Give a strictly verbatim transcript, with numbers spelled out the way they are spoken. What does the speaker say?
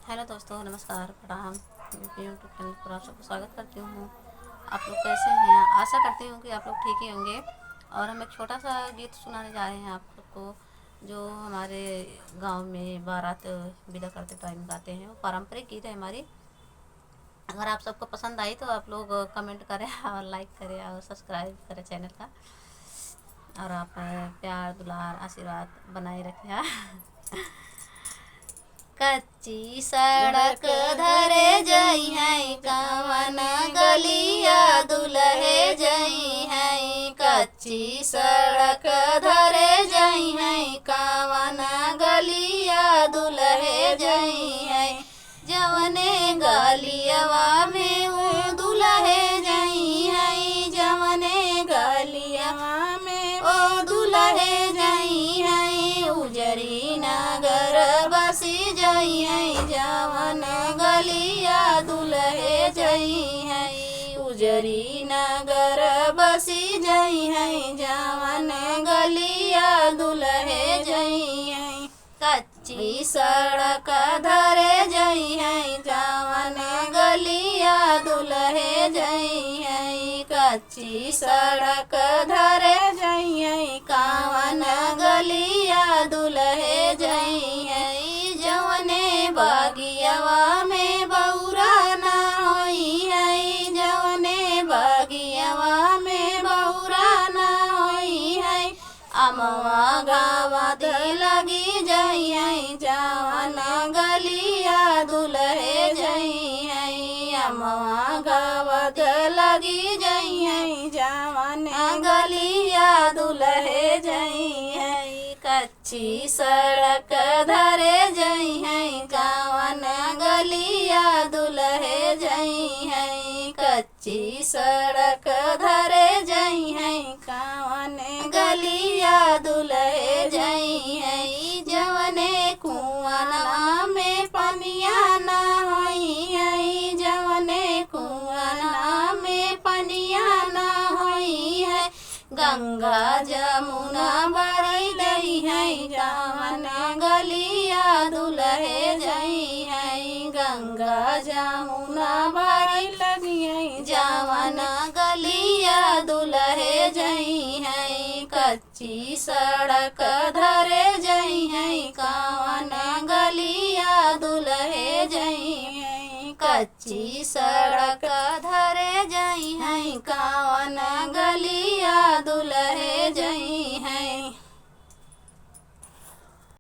हेलो दोस्तों, नमस्कार, प्रणाम। YouTube चैनल पर आप सबको स्वागत करती हूँ। आप लोग कैसे हैं? आशा करती हूँ कि आप लोग ठीक ही होंगे। और हम एक छोटा सा गीत सुनाने जा रहे हैं आप सबको, जो हमारे गांव में बारात विदा करते टाइम गाते हैं। वो पारंपरिक गीत है हमारी। अगर आप सबको पसंद आई तो आप लोग कमेंट करें और लाइक करें और सब्सक्राइब करें चैनल का। और आप प्यार, दुलार, आशीर्वाद बनाए रखें। कच्ची सड़क धरे जइहैं, कवन गलिया दुलहे जइहैं। कच्ची सड़क धरे जइहैं, कवन गलिया दुलहे जइहैं। जवने गलियवा में ओ दुलहे जइहैं, जवने गलियवा में ओ दुलहे जइहैं। उजरी नगर बसी जइहैं, जवन गलिया दुलहे जइहैं। उजरी नगर बसी जइहैं, जवन गलिया दुलहे जइहैं। कच्ची सड़क धरे जइहैं, जवन गलिया दुलहे जइहैं। कच्ची सड़क धरे जइहैं, कवन गलिया दुलहे जइहैं। जवने बगियवा में बौरा ना होइहैं, जवने बगियवा में बौरा ना होइहैं। अमवा गावत लगी जइहैं, जवन गलिया दुलहे जइहैं। अमवा गावत लगी जइहैं, जवन गलिया दुलहे जइहैं। कच्ची सड़क धरे जइहैं, कवन गलिया दुलहे जइहैं। कच्ची सड़क धरे जइहैं, कवन गलिया दुलहे जइहैं। जवने कुआना में पनिया ना होइहैं, जवने कुआना में पनिया ना होइहैं। गंगा जमुना बरई लइहैं, जवन गलिया दुलहे जइहैं। गंगा जमुना बरई लगिहैं, जवन गलिया दुलहे जइहैं। कच्ची सड़क धरे जइहैं, कवन गलिया दुलहे जइहैं। कच्ची सड़क धरे जइहैं, कवन गलिया दुलहे जइहैं।